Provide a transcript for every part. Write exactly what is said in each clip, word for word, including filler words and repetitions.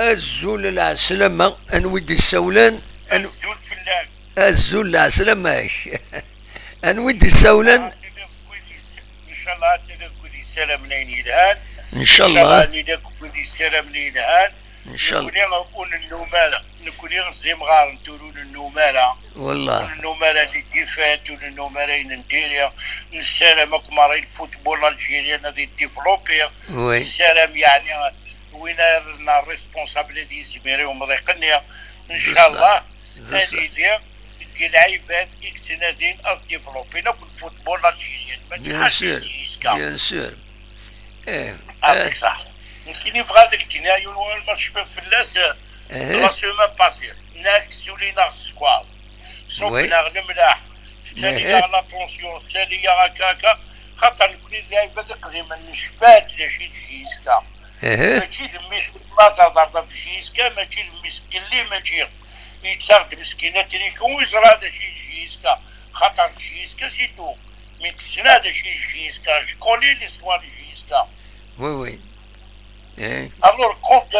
Azul lɛeslama, anwi d-issawlen? An- Azul fell-ak. Azul lɛeslama-k. Anwi d-issawlen? Ncallah ad tiliḍ deg wid yessaramen ayen yelhan. Ncallah. Ncallah ad nili deg wid yessaramen ayen yelhan. Ncallah. Nekni ur nennum ara. Nekni d imɣaren tura ur nennum ara. Wallah. Ur nennum ara les défaites, ur nennum ara ayen n diri. Nessaram akk merra i lfutbol algérien ad yeddivelopi. Oui. Nessaram yeɛni win ara responsable ad yizmir i umḍiq-nni. Ncallah ad yili deg lɛibad i yettnadin ad développin akk lfutbol algérien, mačči ḥaca Jiska. Bien sûr. Eh, ah, eh. Nekkini bɣiɣ ad ak-d-iniɣ yiwen wawal ma tecfiḍ fell-as, eh, la semaine passée, nnan-ak tessulin-aɣ sskeṛ. Ṣubben-aɣ lemlaḥ, tettali-aɣ la tension, tettali-aɣ akka, akka, xaṭer nekkni d lɛibad iqdimen, necfa-d d acu i d Jiska. Mačči d mmi-s, ma teẓriḍ ɣef Jiska, mačči d mmi-s n Kelly, mačči. Yettaɣ-d meskin atriku, yeẓra d acu i Jiska, xaṭer Jiska c'est tout. Mi tessna d acu i Jiska, je connais l'histoire de Jiska. Oui, oui. Eh. Alors, quand,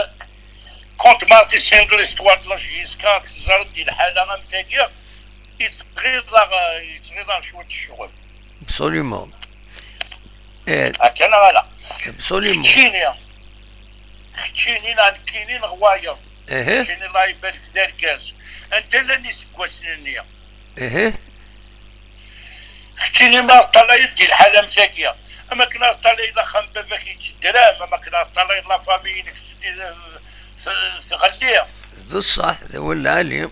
quand ma tessineḍ l'histoire de la Jiska, teẓriḍ di lḥala am tagi, yettɣiḍ-aɣ, yettɣiḍ-aɣ cwiṭ ccɣel. Absolument. Eh. Akka neɣ ala? Absolument. Keččini, keččini neɣ nekkini neɣ wayeḍ. Ehe. Keččini, Allah ibarek, d argaz. Anta llan iseggasen-nni? Ehe. Keččini ma teṭṭalayeḍ di lḥala am tagi, am akken ad teṭṭalayeḍ axxam n baba-k yettedram, am akken ad teṭṭalayeḍ la famille-inek teddi, t-, tɣelli. D ṣṣeḥ, d awal lɛali.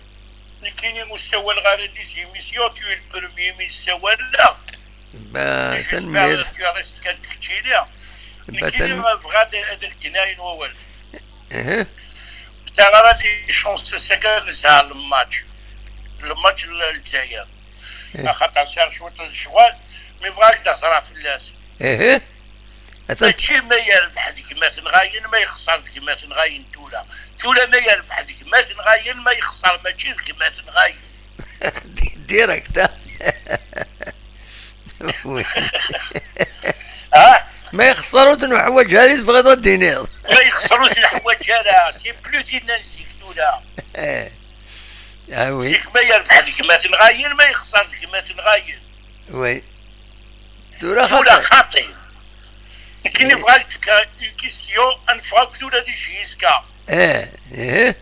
Nekkini ur ssawaleɣ ara des émissions, tu es le premier mi ssawaleɣ. Ba, tanemmirt. J'espère que tu restes kan keččini. Ba, nekkini tanem- bɣiɣ ad, ad ak-d-iniɣ yiwen wawal. Ehe. Ur sɛiɣ ara les chances ass-agi ad nesɛu le match. Le match n Lezzayer. Eh. Axaṭer sɛiɣ cwiṭ n lecɣal, mi bɣiɣ ad k-d-hedreɣ fell-as. Ehe. Atan. Mačči ma yerbeḥ d gma-s n ɣayen, ma yexṣer d gma-s n ɣayen tura. Tura ma yerbeḥ d gma-s n ɣayen, ma yexṣer mačči d gma-s n ɣayen. Di-, direct, ah. Oui. Ah? Ma yexṣer ur t-nuḥwaǧ ara i tebɣiḍ ad d-tiniḍ. Ma yexṣer ur t-nuḥwaǧ ara, c'est plus inanzik tura. Ah oui. Zik ma yerbeḥ d gma-s n ɣayen, ma yexṣer d gma-s n ɣayen. Oui. Tura xaṭi. Tura xaṭi. Nekkini bɣiɣ ad k-fkeɣ une question, ad neffeɣ akk tura di Jiska. Eh, eh.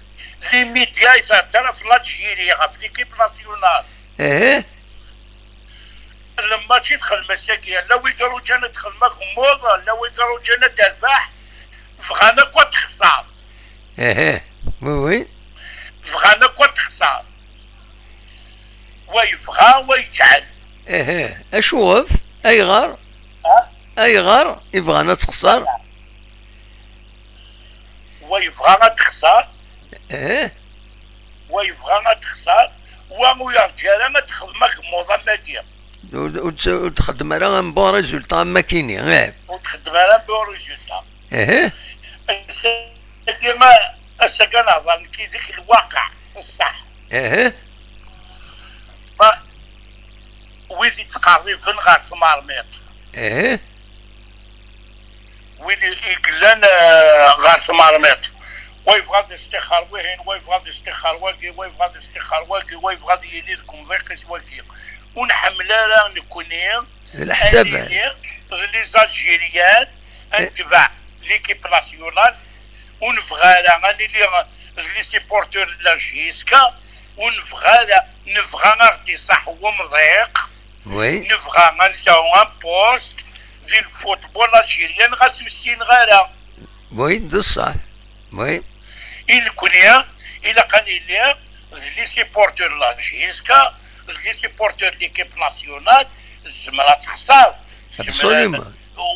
Les médias i thedder ɣef l'Algérie, ɣef l'équipe nationale. Eh. Le match i txedm ass-agi, la wi iruǧan ad texdem agemmuḍ, la wi iruǧan ad terbeḥ, bɣan akk ad texṣer. Eh, oui, oui. Bɣan akk ad texṣer. Wa yebɣa, wa yejɛel. Ehe, acuɣef? Ayɣer? Ha? Ayɣer i bɣan ad texṣer? Wa yebɣa ad texṣer. Ehe. Wa yebɣa ad texṣer. Wa ur yerǧa ara ad texdem agemmuḍ am wagi. Ur, ur t-, ur txeddem ara un bon résultat am wakkini, eh. Ur txeddem ara un bon résultat. Ehe. Ass-agi ma, ass-agi ad nehḍer nekk yid-k lwaqiɛ, ṣṣeḥ. Ehe. Ma wid yettqerriben ɣer tmermiṭ. Ehe. Wid i, i yellan, eh, ɣer tmermiṭ. Wa yebɣa ad istixer wihin, wa yebɣa ad istixer wagi, wa yebɣa ad istixer wagi, wa yebɣa ad yili deg umḍiq-is wagi. Ur nḥemmel ara nekkni d leḥsab ad nili d les Algériens, ad netbeɛ l'équipe nationale, ur nebɣi ara ad nili d les supporters de la J S K, ur nebɣi ara, nebɣa ad ɣ-d-iṣaḥ wemḍiq, oui, nebɣa ad nesɛu un poste di lfutbol algérien, ɣas ur ssineɣ ara. Oui, d ṣṣeḥ. Oui. I nekkni, ilaq ad nili d les supporters n la J S K, d les supporters n l'équipe nationale, tzemmer ad texṣer, tzemmer ad, absolument,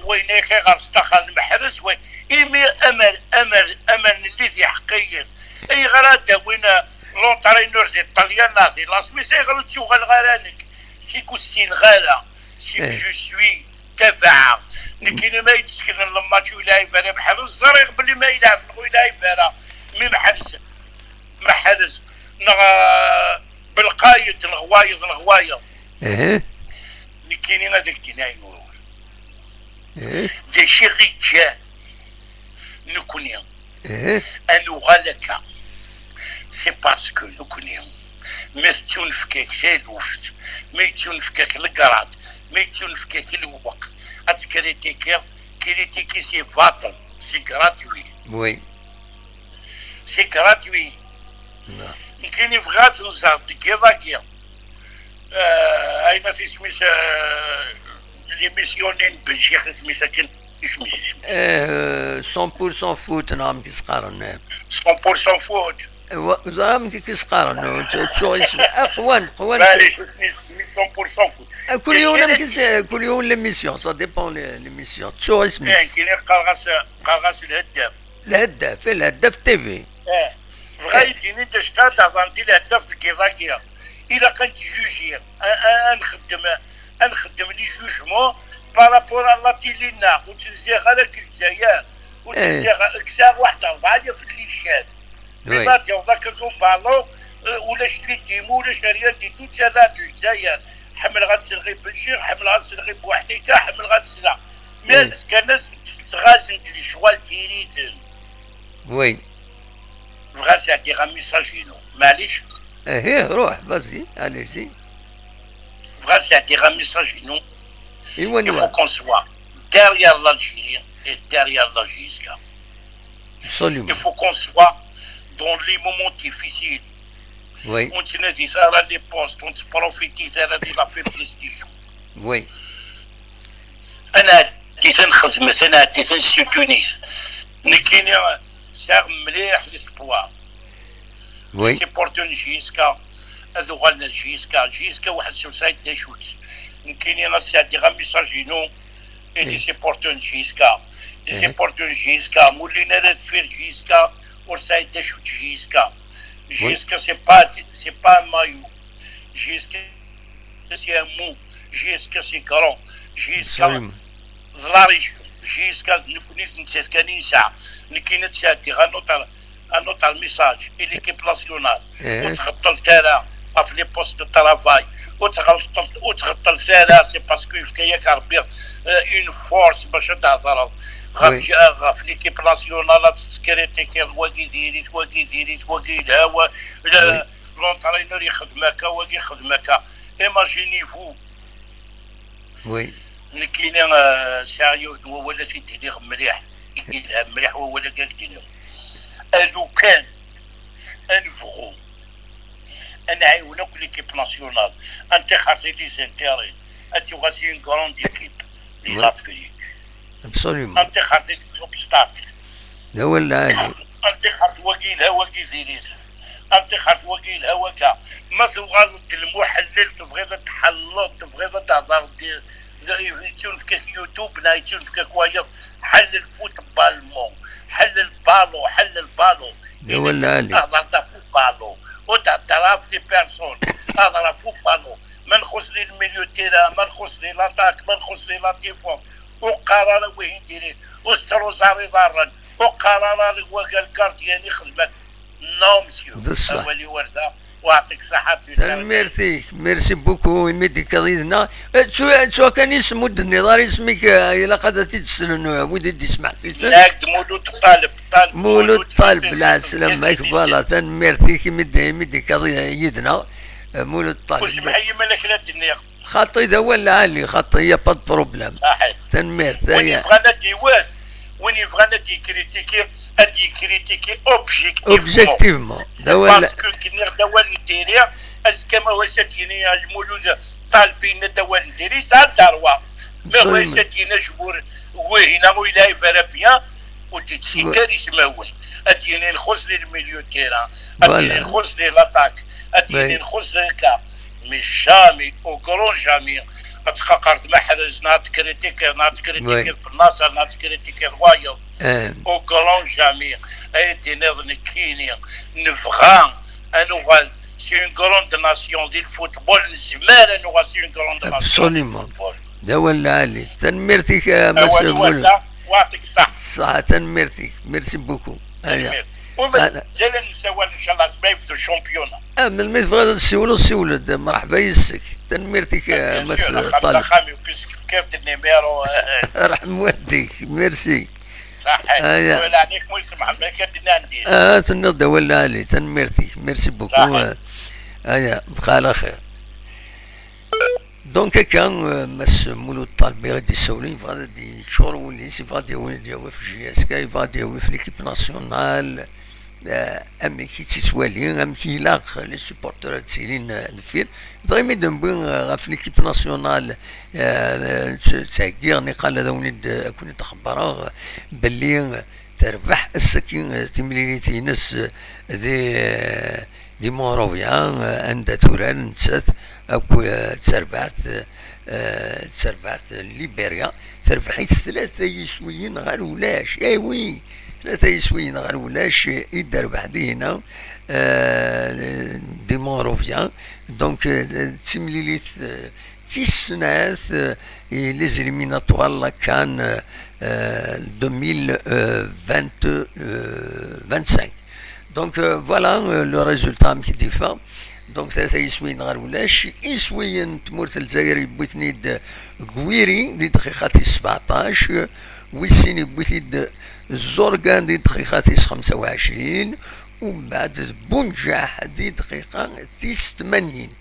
wayen akka ɣer sdaxel n Meḥrez, wa-, imi amer, amer, amer nelli d iḥeqqiyen, ayɣer ad d-awin, euh, l'entraîneur di Ṭṭalyan neɣ di Las Vegas, ayɣer ur ttuɣaleɣ ara nekk? Si ku ssineɣ ara, si que, eh, je suis tabaɛeɣ. Nekkini ma yi-d-seknen lmatch ur yelɛib ara Meḥrez, ẓriɣ belli ma yelɛeb neɣ ur yelɛib ara, mi Meḥrez, Meḥrez, neɣ, ah, Belqayed, neɣ wayeḍ, neɣ wayeḍ. Nekkini ad ak-d-iniɣ yiwen wawal. D acu i ɣ-iǧǧan nekkni Ih. Ad nuɣal akka. C'est parce que nekkni, ma tettunefk-ak taluft, ma yettunefk-ak legrad, ma yettunefk-ak lweqt, ad tekritikiḍ, critiquer c'est baṭel, c'est gratuit. Oui. C'est gratuit. Nekkini bɣiɣ ad ten-ẓer deg yiḍ-agi. Eh, ayen af isem-is, eh, l'émission-nni n Ben Ccix, isem-is akken, isem-is, isem-is. Eh, cent pour cent foot, neɣ amek i s-qqaren, eh. Cent pour cent foot. Eh, wa-, ẓer amek i s-qqaren, eh, ttu-, ttuɣ isem-, eh, qwan, qwan. Maɛlic, isem-is, isem-is cent pour cent foot. Eh, kul yiwen amek i s-, kul yiwen l'émission, ça dépend les-, l'émission. Ttuɣ isem-is. Eh, nekkini qqareɣ-as, qqareɣ-as lheddaf. Lheddaf, eh, lheddaf T V. Eh, bɣa yi-d-inin d acu ara d-hḍren di lheddaf deg yiḍ-agi. Ilaq ad nettjuji, a, a, a nxeddem, a nxeddem les jugements par rapport à la télé-nneɣ. Ur tt-nziɣ ara deg Lezzayer, ur tt-nziɣ ara, kkseɣ waḥed rebɛa alaf n les chaînes. Mais ma d-yaweḍ akka d ubalu, eh, ulac les démos, ulac rien du tout, ttarra-d Lezzayer. Ḥemmleɣ ad selleɣ i Ben Ccix, ḥemmleɣ ad selleɣ i Buḥnifa, ḥemmleɣ ad selleɣ. Mais azekka-nni ad sen-kkseɣ-asen-d lecɣal diri-ten. Oui. Bɣiɣ ad sɛeddiɣ amessage-inu. Maɛlic? Ih, ruḥ, vas-y, allez-y. Bɣiɣ ad sɛeddiɣ amessage-inu. Il faut qu'on soit derrière l'Algérie et derrière la J S K. Absolument. Il faut qu'on soit dans les moments difficiles. Oui. Ur nettnadi ara les postes, ur nettprofiti ara di la faiblesse des gens. Oui. Ad nɛeddi ad nxedmet, ad nɛeddi ad nsutuni. Nekkini sɛiɣ mliḥ l'espoir. Oui. Ad supportun J S K, ad uɣalen ar J S K. J S K weḥd-s ur sɛin d acu-tt. Nekkini ad sɛeddiɣ amessage-inu i les supporters n J S K. Les supporters n J S K, ma ur llin ara deffir J S K, ur sɛin d acu-tt J S K. J S K, c'est pas, c'est pas un maillot. J S K, c'est un mot. J S K, c'est grand. J S K, d la région. J S K, nekkni d nettat kan i nesɛa. Nekkini ad sɛeddiɣ un autre, un autre message i l'équipe nationale. Ur tɣeṭṭel ara ɣef les postes de travail. Ur tɣeṭṭel, ur tɣeṭṭel ara, c'est parce que yefka-yak Rebbi, euh, une force bac ad d-thedreḍ ɣef, ɣef l'équipe nationale, ad tettkrittikiḍ wagi diri-t, wagi diri-t, wagi yelha, wa-, le-, l'entraîneur yexdem akka, wagi yexdem akka. Imaginez-vous. Oui. Nekkini, euh, sɛiɣ yiwet n wawal ad t-id-iniɣ mliḥ. Yelha mliḥ wawal-agi ad k-d-iniɣ. Alukan ad nebɣu ad nɛiwen akk l'équipe nationale, ad nṭixer di les intérêts, ad tuɣal une grande équipe di l'Afrique. Absolument. Ad nṭixer di les obstacles. D awal lɛali. Ad nṭixer wagi yelha, wagi diri-t. Ad nṭixer wagi yelha, wagi. Ma tuɣaleḍ d lmuḥellel, tebɣiḍ ad tḥelleḍ, tebɣiḍ ad tehḍreḍ di, di, yettunefk-ak YouTube neɣ yettunefk-ak wayeḍ, ḥellel football-mo. Ḥellel ballon, ḥellel ballon. D awal lɛali. Hḍer-d ɣef ballon. Ur thedder ɣef les personnes. Hḍer ɣef ballon. Ma nxuṣṣ di le milieu de terrain, ma nxuṣṣ di l'attaque, ma nxuṣṣ di la défense. Ur qqar ara wihin diri, ur tettruẓ ara iḍarren, ur qqar ara wagi le gardien ixdem akka. Non, monsieur. D ṣṣeḥ. Awal-iw ar da, u yeɛṭik ṣṣeḥḥa. Tanemmirt-ik, merci beaucoup imi d-tekkaḍ yid-neɣ. Eh, ttu-, ttuɣ kan isem ur d-tenniḍ ara isem-ik, eh, ilaq ad t-id-slen, eh, wid i d-ismeḥsisen. Nekk d Mulud Ṭaleb, Ṭaleb, Mulud Ṭaleb, lɛeslama-k, voilà, tanemmirt-ik imi d-, imi d-tekkaḍ yid-neɣ, eh, Mulud Ṭaleb. Ur semḥ-iyi ma la kra d-nniɣ. Xaṭi, d awal lɛali, xaṭi, y a pas de problème. Saḥit. Tanemmirt, win yebɣan ad d-iwet, win yebɣan ad d-yekritiki, ad d-yekritiki objectivement. Objectivement. D awal. Parce que nniɣ-d awal n diri, azekka ma wayeɣ ad d-yini Lmulud Ṭaleb yenna-d awal n diri, yesɛa dderwa. Ma wayeɣ ad d-yini ajbur, wihin ur yelɛib ara bien, ur d-yettcikar ismawen. Ad d-yini nxuṣṣ di le milieu de terrain, ad d-yini nxuṣṣ di l'attaque, ad d-yini nxuṣṣ di le cas. Mais jamais, au grand jamais, ad tqaqreḍ Mahrez, neɣ ad tkritikiḍ, neɣ ad tkritikiḍ Ben Nasser, neɣ ad tkritikiḍ wayeḍ. Au grand jamais. Ay d-tiniḍ nekkini, nebɣa ad nuɣal c'est une grande nation di le football, nezmer ad nuɣal c'est une grande nation di le football. Absolument. D awal lɛali. Tanemmirt-ik, a Mass Mulud. Awal iwata, u yeɛṭik ṣṣeḥḥa. Ṣṣeḥḥa, tanemmirt-ik. Merci beaucoup. Aya. Tanemmirt. U mazal ad nessawal, inchallah, asma yebdu le championnat. Ah, melmi tebɣiḍ ad tessiwleḍ, siwel-d. Mreḥba yes-k. Tanemmirt-ik, a Mass Ṭaleb. Bien sûr, axxam d axxam-iw, puisque tefkiḍ-d numéro, eh, eh. Rḥem walidek. Merci. Saḥit. Aya. Wala ɛni kum isem Mḥemmed akka d-nnan di. Ah, tenniḍ-d awal lɛali, tanemmirt-ik, merci beaucoup. Saḥit. Ah, aya, bqa ɛla xir. Donc, akka, euh, Mass Mulud Ṭalbi i d-issawlen, yebɣa ad d-yeččur wul-is, yebɣa ad d-yawi, ad d-yawi ɣef J S K, yebɣa ad d-yawi ɣef l'équipe nationale, euh, amek i tt-yettwali, amek ilaq les supporters ad ttilin, euh, deffir. Dɣa imi d-newwi, euh, ɣef l'équipe nationale, euh, tt-, ttheggiɣ niqal ad awen-id-, ad ken-id-xebbreɣ belli terbeḥ ass-agi, euh, timlilit-ines, euh, di, euh, di Monrovia, euh, anda turar nettat akk, euh, d terbaɛt, euh, d terbaɛt n Liberia, terbeḥ-itt tlata yiswiyen ɣer ulac. Eh oui, tlata yiswiyen ɣer ulac i d-terbeḥ dihina, euh, di Monrovia. Donc, euh, d timlilit, euh, tis snat, euh, i les éliminatoires la CAN, euh, euh, deux mille vingt, euh, vingt-cinq. Donc, euh, voilà, euh, le résultat amek i d-yeffeɣ. Donc, tlata yiswiyen ɣer ulac, iswiyen n tmurt n Lezzayer yewwi-ten-id Gwiri di dqiqa tis sbeɛṭac, wis sin yewwi-t-id Zorgan di dqiqa tis xemsa u ɛecrin, umbeɛd d Bunǧaḥ di dqiqa tis tmanyin.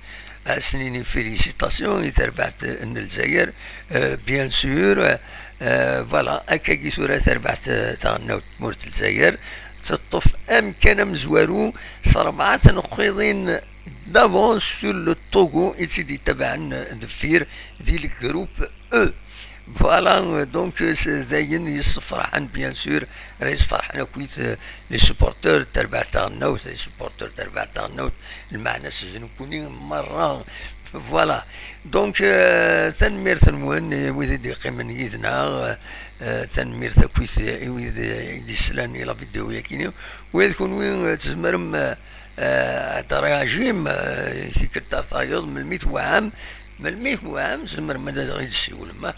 Ad s-nini félicitations i terbaɛt n Lezzayer, euh, bien sûr. Euh, voilà, akkagi tura terbaɛt, euh, taɣelnawt n tmurt n Lezzayer teṭṭef amkan amezwaru s rebɛa tneqqiḍin d'avance sur le Togo i tt-id-yettabaɛen deffir di le groupe E. Voilà, euh, donc, euh, s-, d ayen yessefraḥen, bien sûr, ara yessefraḥen akkit, euh, les supporters n terbaɛt taɣelnawt, les supporters n terbaɛt taɣelnawt, lmeɛna-s d nekkni merra. Voilà. Donc, euh, tanemmirt-nwen, i wid i d-yeqqimen yid-neɣ, euh, euh, tanemmirt akkit i wid i d-yeslan i la vidéo-yagi. Wid kunwi, euh, tzemrem, euh, euh, ad d-reagim, euh, i tikkelt ar tayeḍ, melmi twɛam, melmi twɛam, tzemrem ad aɣ-id-tessiwlem, ah.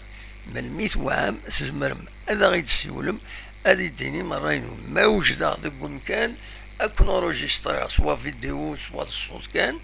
Melmi twɛam, tzemrem ad aɣ-id-tessiwlem, ad d-tinim ṛṛay-nwen. Ma wejdeɣ deg umkan, ad ken-enregistriɣ, soit vidéo, soit d ṣṣut kan,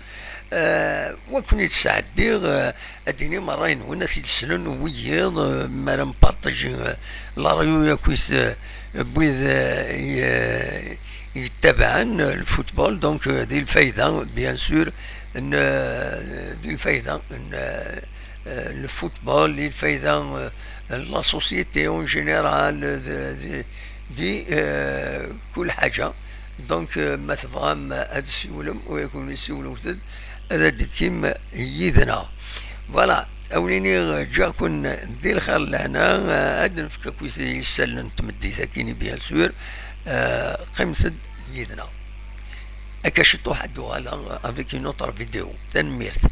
euh, wa ken-id-sɛeddiɣ, euh, ad d-tinim ṛṛay-nwen, ad t-id-slen wiyiḍ, euh, mi ara npartaji, euh, la radio akkit, euh, n wid, euh, i, euh, yettabaɛen, euh, le football, donc, euh, di lfayda, bien sûr, n, euh, di lfayda n, euh, euh, le football, di lfayda, euh, n la société en général, euh, di, di, di, euh, kul ḥaǧa. Donc, euh, ma tebɣam ad tessiwlem, u yakun issiwlewt-d, ad d-tekkim yid-neɣ. Voilà, awen-iniɣ, euh, ǧǧiɣ-ken di lxir lehna, euh, ad nefk akkit isallen n tmeddit-agi, bien sûr, euh, qqimet-d yid-neɣ. Akka ciṭuḥ ad d-uɣaleɣ avec une autre vidéo. Tanemmirt.